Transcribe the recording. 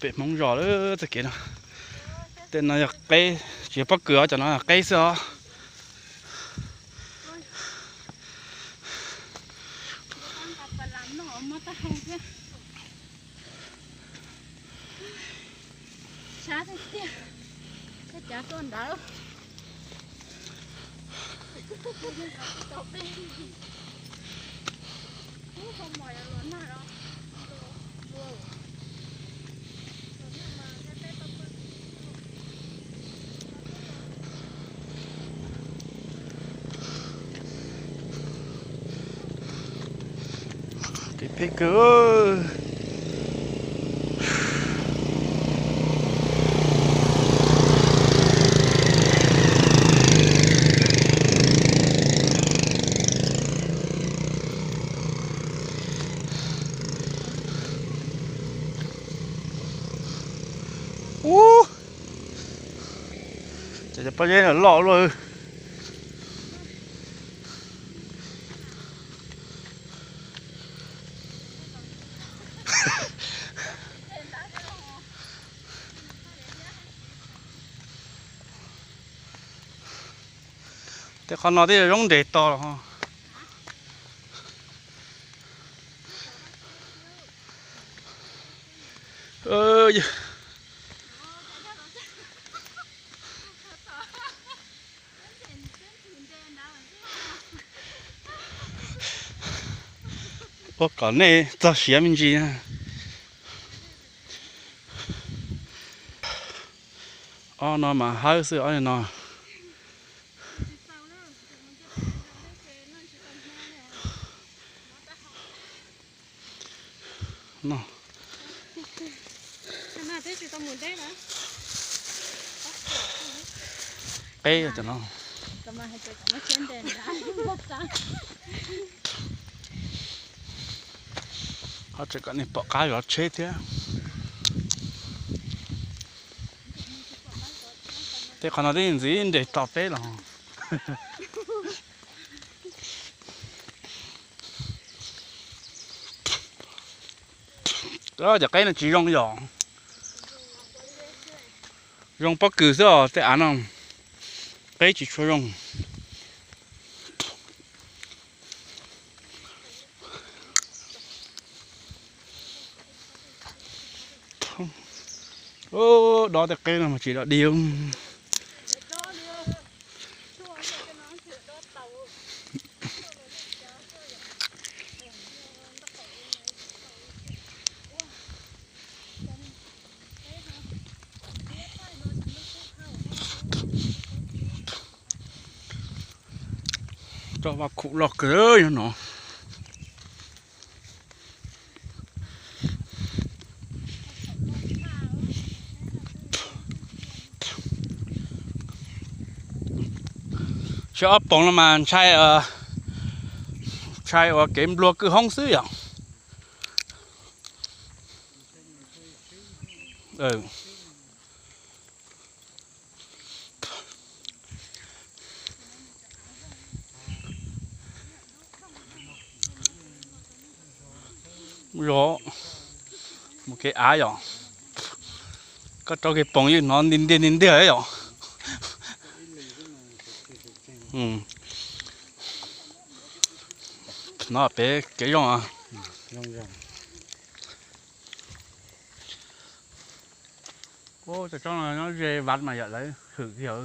Pem Hmoob zos lawm txoj kev no. Tej no yog qeb, tsis yog pob kws os, cov no yog qeb xwb os. Kev phem kawg. Ub, cov pob zeb no loj luaj. Tej qhov no twb yog zoo nres tos los. Ua kom nej txog siav me ntsis. Ob no mas hawb xwb, ob no. Qeb cov no. Ho tseem kom nej pom qab zov tsheb thiab. Tej qhov no twb ntxiv nres tos peb los. Cov qeb no tsis zoo yom. Zoo pob kws xwb os, tej av no qeb tsis tshua zoo. Dob tej qeb no mas tsis dog dig. Tsob vaj khum loj kawg nyob no. Saib ob poom no mas ntshai, ntshai ua kev nplua kwj hoob xwb yom. Zov mus kev av yom. Koj rau kev poom yeej hnov ntiag ntiag ntiag ntiag yom. No pem kev zoo. Cov tsob no nyob ze vaj mas yom, lawv hwm kiag.